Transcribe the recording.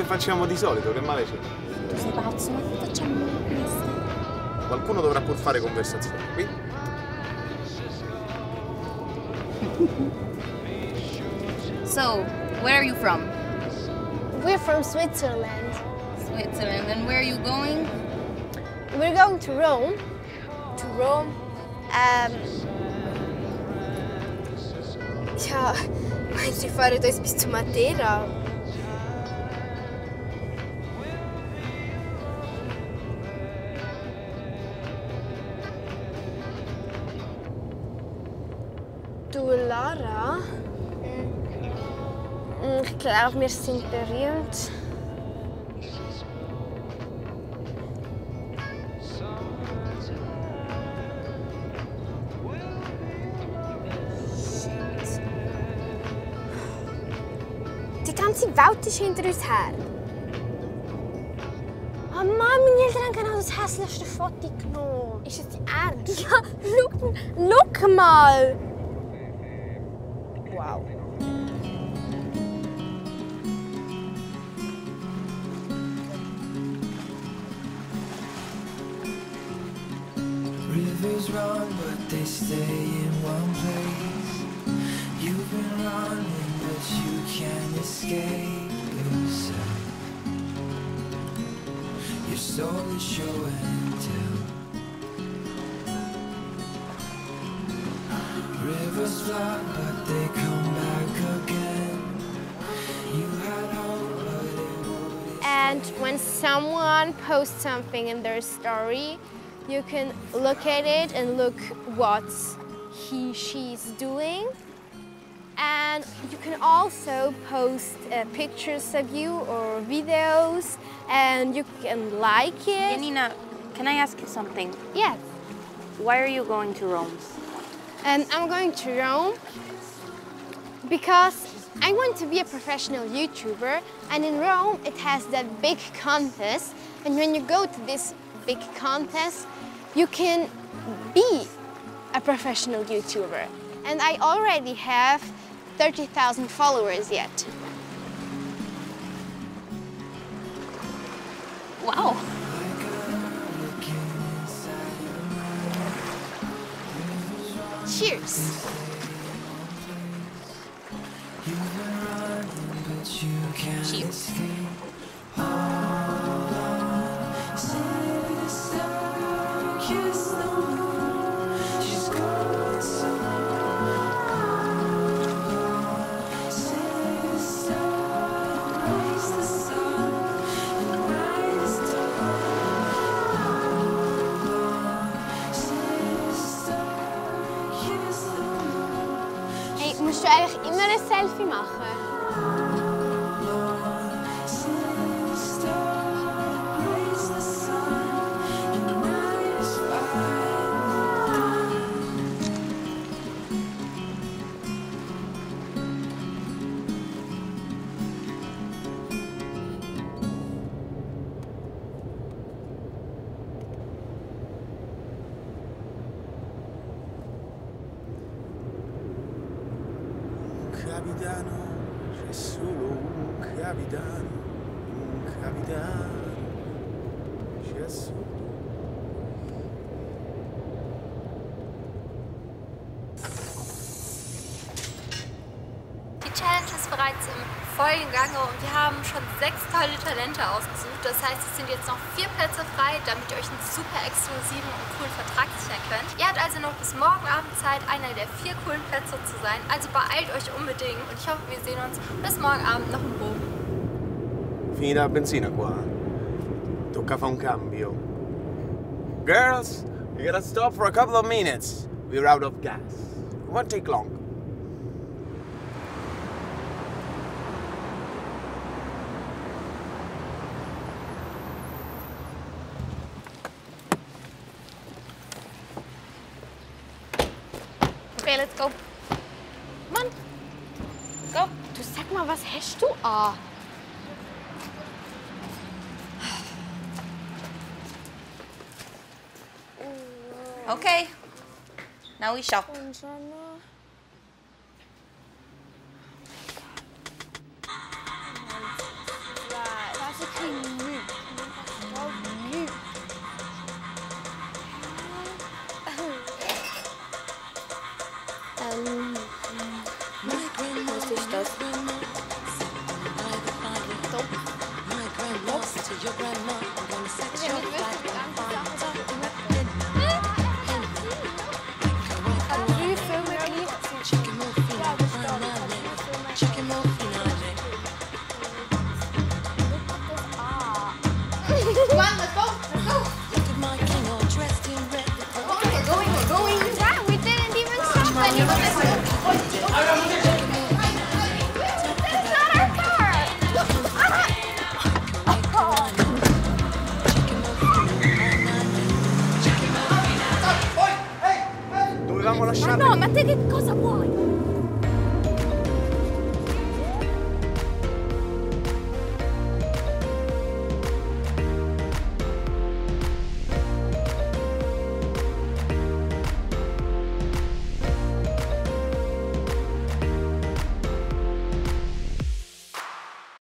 che facciamo di solito, che male c'è? Tu sei pazzo, ma che facciamo questo? Qualcuno dovrà pur fare conversazione, qui? So, where are you from? We're from Switzerland. Switzerland. And where are you going? We're going to Rome. To Rome. Ja, meinst du, ich fahre uns bis zu Matera? Du, Lara? Ich glaube, wir sind berühmt. Die ganze Welt ist hinter uns her. Oh Mann, meine Eltern haben genau das hässlichste Foto genommen. Ist das dein Ernst? Ja, schau mal! Wow. Rivers run, but they stay in one place. You've been running, but you can't escape yourself. Your soul is show and tell. Rivers flood, but they come back again. You had hope, but it won't. And when someone posts something in their story, you can look at it and look what she's doing. And you can also post pictures of you or videos, and you can like it. Janina, can I ask you something? Yes. Why are you going to Rome? And I'm going to Rome because I want to be a professional YouTuber, and in Rome it has that big contest, and when you go to this big contest, you can be a professional YouTuber. And I already have 30,000 followers yet. Wow. Cheers. Cheers. Hey, musst du eigentlich immer ein Selfie machen? Capitano, c'è solo un capitano, c'è solo. Die Challenge ist bereits im vollen Gange und wir haben schon 6 tolle Talente ausgesucht. Das heißt, es sind jetzt noch 4 Plätze frei, damit ihr euch einen super exklusiven und coolen Vertrag sichern könnt. Ihr habt also noch bis morgen Abend Zeit, einer der 4 coolen Plätze zu sein. Also beeilt euch unbedingt und ich hoffe, wir sehen uns bis morgen Abend noch im Bogen. Finita la benzina qua. Tocca fare un cambio. Girls, we gotta stop for a couple of minutes. We're out of gas. It won't take long. Okay, let's go. Mann, go. Du, sag mal, was hast du an? Okay. Now we shop. das? Come on, let's go. Let's go. We're going. Yeah, we didn't even stop anyone. That's not our car. Dovevamo lasciarla. No, ma te che cosa vuoi?